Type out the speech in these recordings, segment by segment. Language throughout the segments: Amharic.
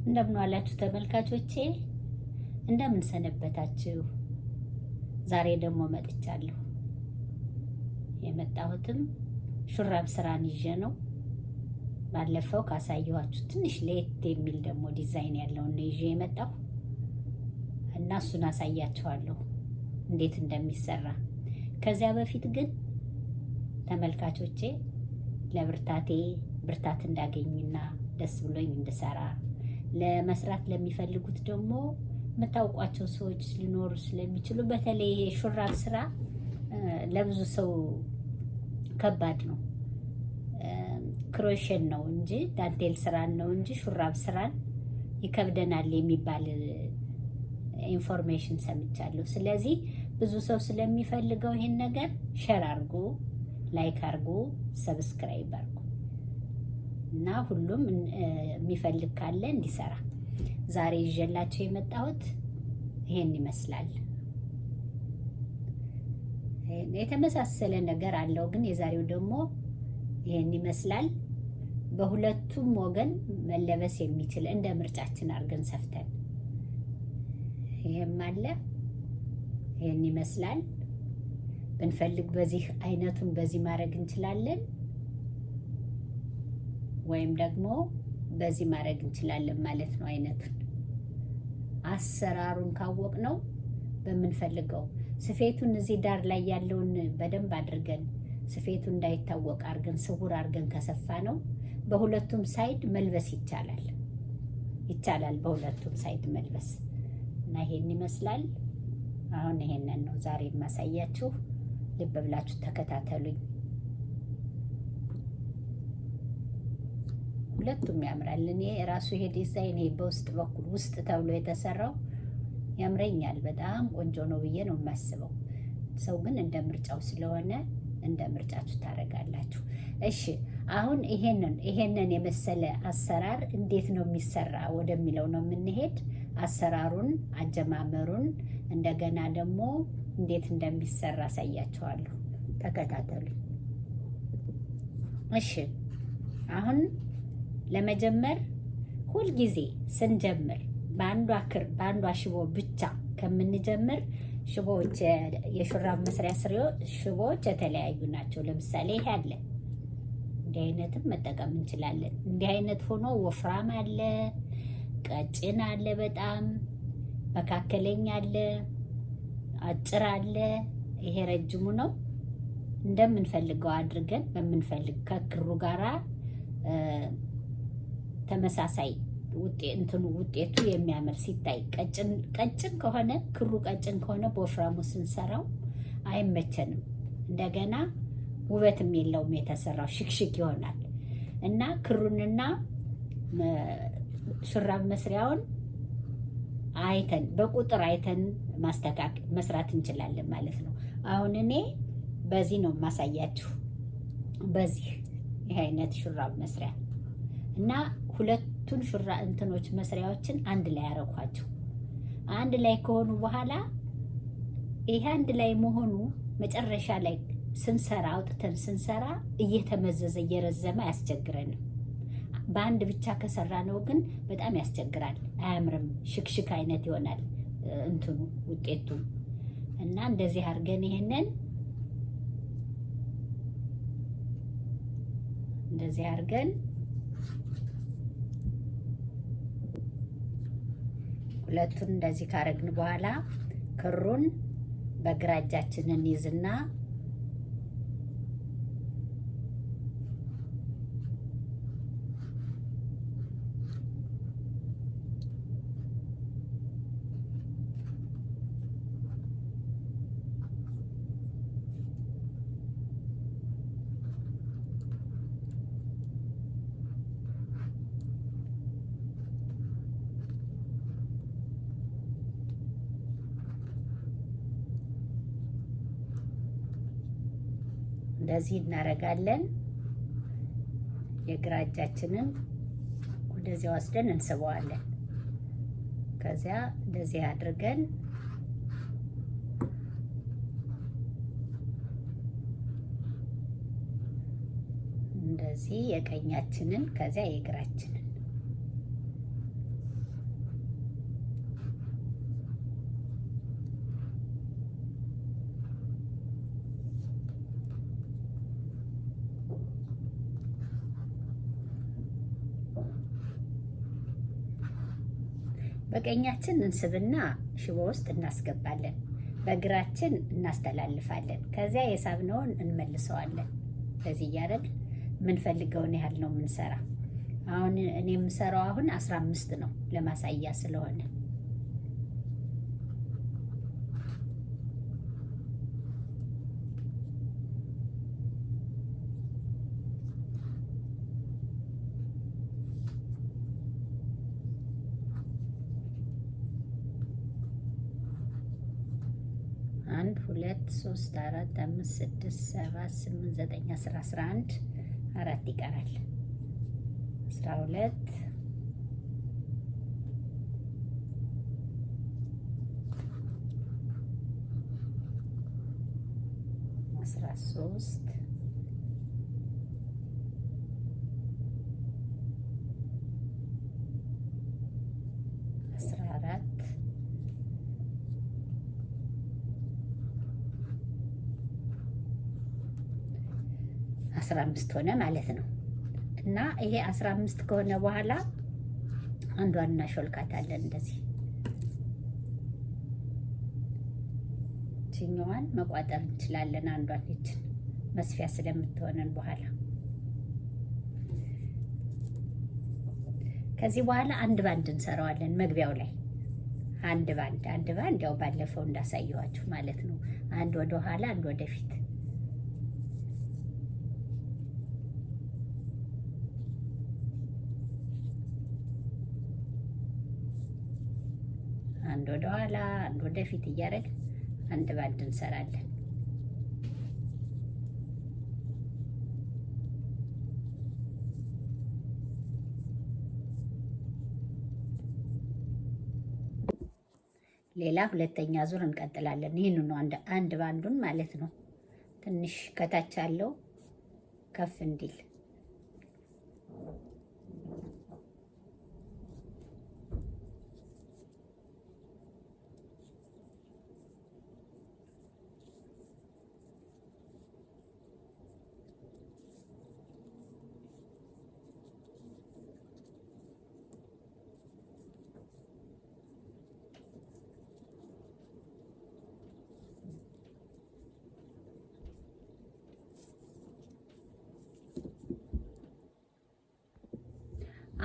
እንደምን ዋላችሁ ተመልካቾቼ፣ እንደምን ሰነበታችሁ? ዛሬ ደግሞ መጥቻለሁ። የመጣሁትም ሹራብ ስራን ይዤ ነው። ባለፈው ካሳየኋችሁ ትንሽ ለየት የሚል ደግሞ ዲዛይን ያለውን ነው ይዤ የመጣሁ እና እሱን አሳያችኋለሁ እንዴት እንደሚሰራ። ከዚያ በፊት ግን ተመልካቾቼ ለብርታቴ ብርታት እንዳገኝና ደስ ብሎኝ እንድሰራ ለመስራት ለሚፈልጉት ደግሞ የምታውቋቸው ሰዎች ሊኖሩ ስለሚችሉ በተለይ ይሄ ሹራብ ስራ ለብዙ ሰው ከባድ ነው። Crochet ን ነው እንጂ ዳንቴል ስራን ነው እንጂ ሹራብ ስራን ይከብደናል የሚባል information ሰምቻለሁ። ስለዚህ ብዙ ሰው ስለሚፈልገው ይሄን ነገር share አርጉ፣ like አርጉ፣ subscribe አርጉ እና ሁሉም የሚፈልግ ካለ እንዲሰራ። ዛሬ ይዤላችሁ የመጣሁት ይሄን ይመስላል። የተመሳሰለ ነገር አለው፣ ግን የዛሬው ደግሞ ይሄን ይመስላል። በሁለቱም ወገን መለበስ የሚችል እንደ ምርጫችን አድርገን ሰፍተን ይሄም አለ። ይሄን ይመስላል። ብንፈልግ በዚህ አይነቱን በዚህ ማድረግ እንችላለን፣ ወይም ደግሞ በዚህ ማድረግ እንችላለን ማለት ነው። አይነቱን አሰራሩን ካወቅ ነው በምንፈልገው ስፌቱን እዚህ ዳር ላይ ያለውን በደንብ አድርገን ስፌቱ እንዳይታወቅ አድርገን ስውር አድርገን ከሰፋ ነው በሁለቱም side መልበስ ይቻላል ይቻላል በሁለቱም side መልበስ እና ይሄን ይመስላል። አሁን ይሄንን ነው ዛሬ የማሳያችሁ። ልብ ብላችሁ ተከታተሉኝ። ሁለቱም ያምራል። እኔ ራሱ ይሄ ዲዛይን ይሄ በውስጥ በኩል ውስጥ ተብሎ የተሰራው ያምረኛል። በጣም ቆንጆ ነው ብዬ ነው የማስበው። ሰው ግን እንደ ምርጫው ስለሆነ እንደ ምርጫችሁ ታደርጋላችሁ። እሺ፣ አሁን ይሄንን የመሰለ አሰራር እንዴት ነው የሚሰራ ወደሚለው ነው የምንሄድ። አሰራሩን፣ አጀማመሩን እንደገና ደግሞ እንዴት እንደሚሰራ አሳያችኋለሁ። ተከታተሉ። እሺ፣ አሁን ለመጀመር ሁልጊዜ ስንጀምር በአንዷ ክር በአንዷ ሽቦ ብቻ ከምንጀምር ሽቦዎች የሹራብ መስሪያ ሽቦዎች የተለያዩ ናቸው። ለምሳሌ ይሄ አለ። እንዲህ አይነትም መጠቀም እንችላለን። እንዲህ አይነት ሆኖ ወፍራም አለ፣ ቀጭን አለ፣ በጣም መካከለኛ አለ፣ አጭር አለ። ይሄ ረጅሙ ነው። እንደምንፈልገው አድርገን በምንፈልግ ከክሩ ጋራ ተመሳሳይ እንትኑ ውጤቱ የሚያምር ሲታይ ቀጭን ቀጭን ከሆነ ክሩ ቀጭን ከሆነ በወፍራሙ ስንሰራው አይመቸንም። እንደገና ውበትም የለውም፣ የተሰራው ሽክሽክ ይሆናል። እና ክሩንና ሹራብ መስሪያውን አይተን በቁጥር አይተን ማስተካከል መስራት እንችላለን ማለት ነው። አሁን እኔ በዚህ ነው የማሳያችሁ። በዚህ ይህ አይነት ሹራብ መስሪያ እና ሁለቱን ሹራ እንትኖች መስሪያዎችን አንድ ላይ ያረኳቸው። አንድ ላይ ከሆኑ በኋላ ይሄ አንድ ላይ መሆኑ መጨረሻ ላይ ስንሰራ አውጥተን ስንሰራ እየተመዘዘ እየረዘመ አያስቸግረንም። በአንድ ብቻ ከሰራ ነው ግን በጣም ያስቸግራል፣ አያምርም፣ ሽክሽክ አይነት ይሆናል እንትኑ ውጤቱ። እና እንደዚህ አድርገን ይሄንን እንደዚህ አድርገን ሁለቱን እንደዚህ ካረግን በኋላ ክሩን በግራ እጃችን እንይዝና እንደዚህ እናደርጋለን። የግራ እጃችንን ወደዚያ ወስደን እንስበዋለን። ከዚያ እንደዚህ አድርገን እንደዚህ የቀኛችንን ከዚያ የግራችንን በቀኛችን እንስብና ሽቦ ውስጥ እናስገባለን። በግራችን እናስተላልፋለን። ከዚያ የሳብነውን እንመልሰዋለን። በዚህ እያደረግን የምንፈልገውን ያህል ነው የምንሰራ። አሁን እኔ የምሰራው አሁን 15 ነው ለማሳያ ስለሆነ። አንድ፣ ሁለት፣ ሶስት፣ አራት፣ አምስት፣ ስድስት፣ ሰባት፣ ስምንት፣ ዘጠኝ፣ 10፣ 11፣ አራት ይቀራል። 12፣ 13፣ 14፣ 15 ሆነ ማለት ነው። እና ይሄ 15 ከሆነ በኋላ አንዷን እናሾልካታለን። እንደዚህ ይችኛዋን መቋጠር እንችላለን። አንዷን ይችን መስፊያ ስለምትሆነን በኋላ። ከዚህ በኋላ አንድ ባንድ እንሰራዋለን። መግቢያው ላይ አንድ ባንድ፣ አንድ ባንድ፣ ያው ባለፈው እንዳሳየኋችሁ ማለት ነው። አንድ ወደ ኋላ፣ አንድ ወደፊት። አንድ ወደ ኋላ፣ አንድ ወደፊት እያደረግን አንድ ባንድ እንሰራለን። ሌላ ሁለተኛ ዙር እንቀጥላለን። ይህንኑ አንድ አንድ ባንዱን ማለት ነው። ትንሽ ከታች ያለው ከፍ እንዲል።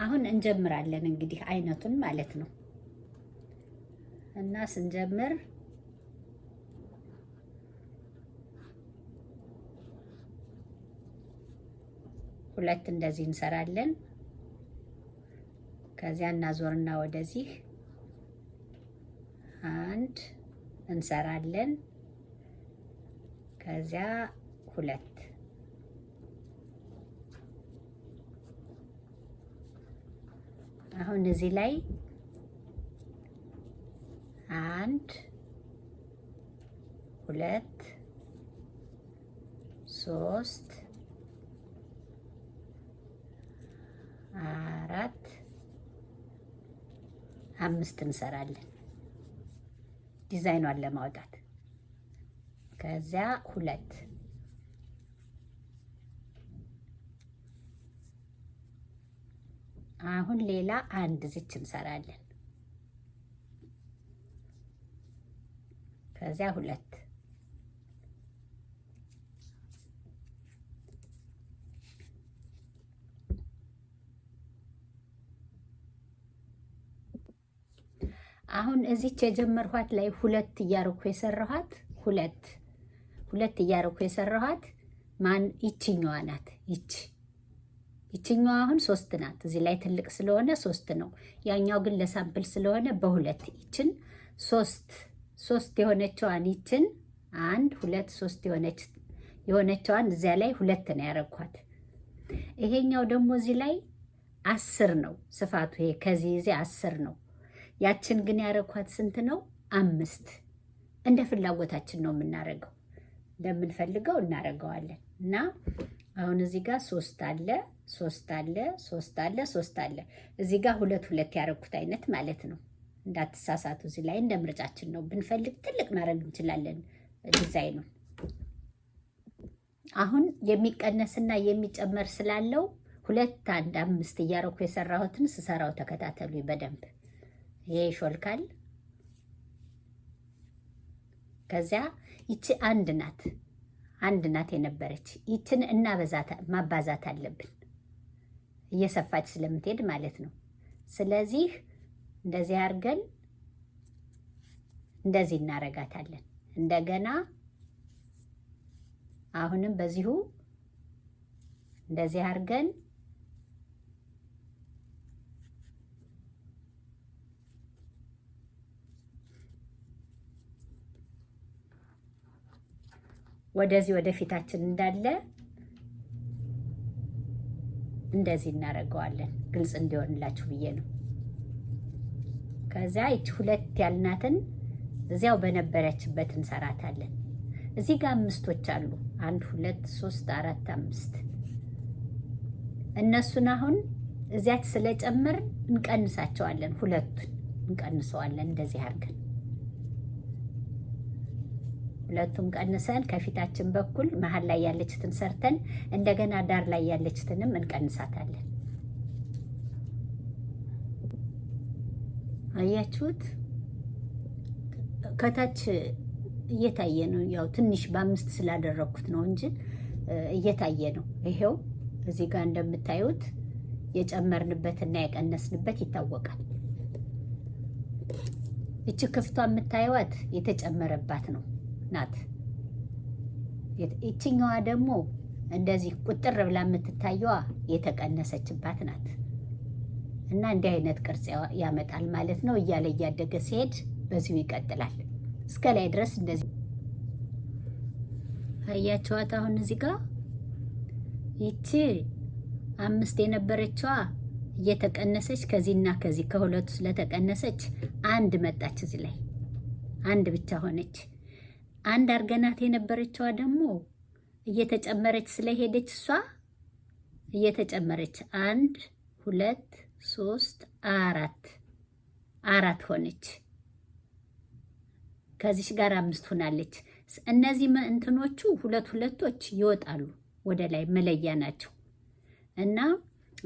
አሁን እንጀምራለን እንግዲህ አይነቱን ማለት ነው። እና ስንጀምር ሁለት እንደዚህ እንሰራለን። ከዚያ እናዞርና ወደዚህ አንድ እንሰራለን። ከዚያ ሁለት። አሁን እዚህ ላይ አንድ፣ ሁለት፣ ሶስት፣ አራት፣ አምስት እንሰራለን ዲዛይኗን ለማውጣት። ከዚያ ሁለት። አሁን ሌላ አንድ ዝች እንሰራለን። ከዚያ ሁለት። አሁን እዚች የጀመርኋት ላይ ሁለት እያረኩ የሰራኋት፣ ሁለት ሁለት እያረኩ የሰራኋት ማን ይችኛዋ ናት። ይችኛዋ አሁን ሶስት ናት። እዚህ ላይ ትልቅ ስለሆነ ሶስት ነው። ያኛው ግን ለ sample ስለሆነ በሁለት ይችን ሶስት ሶስት የሆነችዋን፣ ይችን አንድ፣ ሁለት፣ ሶስት የሆነችዋን እዚያ ላይ ሁለት ነው ያረኳት። ይሄኛው ደግሞ እዚህ ላይ 10 ነው ስፋቱ። ይሄ ከዚህ እዚህ 10 ነው። ያችን ግን ያረኳት ስንት ነው? አምስት። እንደ ፍላጎታችን ነው የምናረገው። እንደምንፈልገው እናረገዋለን። እና አሁን እዚህ ጋር ሶስት አለ፣ ሶስት አለ፣ ሶስት አለ፣ ሶስት አለ። እዚህ ጋር ሁለት ሁለት ያረኩት አይነት ማለት ነው። እንዳትሳሳቱ። እዚህ ላይ እንደ ምርጫችን ነው። ብንፈልግ ትልቅ ማድረግ እንችላለን ዲዛይኑን። አሁን የሚቀነስና የሚጨመር ስላለው ሁለት፣ አንድ፣ አምስት እያረኩ የሰራሁትን ስሰራው ተከታተሉ በደንብ። ይሄ ይሾልካል። ከዚያ ይቺ አንድ ናት፣ አንድ ናት የነበረች ይችን እናበዛት ማባዛት አለብን፣ እየሰፋች ስለምትሄድ ማለት ነው። ስለዚህ እንደዚህ አድርገን እንደዚህ እናረጋታለን። እንደገና አሁንም በዚሁ እንደዚህ አድርገን ወደዚህ ወደፊታችን እንዳለ እንደዚህ እናደርገዋለን። ግልጽ እንዲሆንላችሁ ብዬ ነው። ከዚያ ይቺ ሁለት ያልናትን እዚያው በነበረችበት እንሰራታለን። እዚህ ጋር አምስቶች አሉ። 1 2 3 4 5። እነሱን አሁን እዚያች ስለጨመርን እንቀንሳቸዋለን። ሁለቱን እንቀንሰዋለን እንደዚህ አድርገን ሁለቱም ቀንሰን ከፊታችን በኩል መሀል ላይ ያለችትን ሰርተን እንደገና ዳር ላይ ያለችትንም እንቀንሳታለን። አያችሁት? ከታች እየታየ ነው። ያው ትንሽ በአምስት ስላደረኩት ነው እንጂ እየታየ ነው። ይሄው እዚህ ጋር እንደምታዩት የጨመርንበትና የቀነስንበት ይታወቃል። እቺ ክፍቷ የምታዩት የተጨመረባት ነው ናት። ይችኛዋ ደግሞ እንደዚህ ቁጥር ብላ የምትታየዋ የተቀነሰችባት ናት። እና እንዲህ አይነት ቅርጽ ያመጣል ማለት ነው። እያለ እያደገ ሲሄድ በዚሁ ይቀጥላል እስከ ላይ ድረስ እንደዚህ አያቸዋት። አሁን እዚህ ጋር ይቺ አምስት የነበረችዋ እየተቀነሰች ከዚህና ከዚህ ከሁለቱ ስለተቀነሰች አንድ መጣች። እዚህ ላይ አንድ ብቻ ሆነች። አንድ አርገናት የነበረችዋ ደግሞ እየተጨመረች ስለሄደች እሷ እየተጨመረች 1 2 3 4 4 ሆነች። ከዚች ጋር አምስት ሆናለች። እነዚህ እንትኖቹ ሁለት ሁለቶች ይወጣሉ ወደ ላይ መለያ ናቸው። እና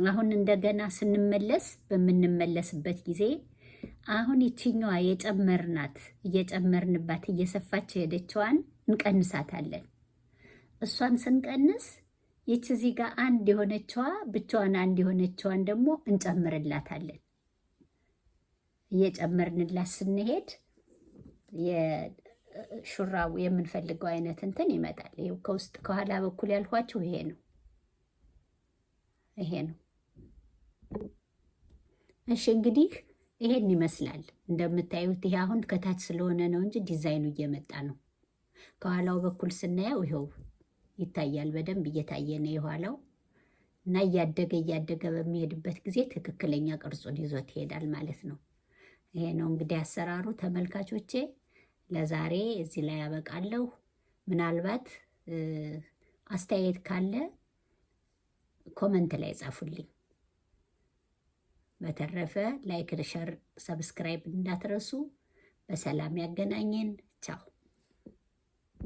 አሁን እንደገና ስንመለስ በምንመለስበት ጊዜ አሁን ይችኛዋ የጨመርናት እየጨመርንባት እየሰፋች የሄደችዋን እንቀንሳታለን። እሷን ስንቀንስ ይች እዚህ ጋር አንድ የሆነችዋ ብቻዋን አንድ የሆነችዋን ደግሞ እንጨምርላታለን። እየጨመርንላት ስንሄድ የሹራቡ የምንፈልገው አይነት እንትን ይመጣል። ይኸው ከውስጥ ከኋላ በኩል ያልኳችሁ ይሄ ነው፣ ይሄ ነው። እሺ እንግዲህ ይሄን ይመስላል እንደምታዩት። ይሄ አሁን ከታች ስለሆነ ነው እንጂ ዲዛይኑ እየመጣ ነው። ከኋላው በኩል ስናየው ይኸው ይታያል፣ በደንብ እየታየ ነው የኋላው እና እያደገ እያደገ በሚሄድበት ጊዜ ትክክለኛ ቅርጹን ይዞት ይሄዳል ማለት ነው። ይሄ ነው እንግዲህ አሰራሩ ተመልካቾቼ። ለዛሬ እዚህ ላይ ያበቃለሁ። ምናልባት አስተያየት ካለ comment ላይ ጻፉልኝ። በተረፈ like፣ share፣ subscribe እንዳትረሱ። በሰላም ያገናኘን። ቻው።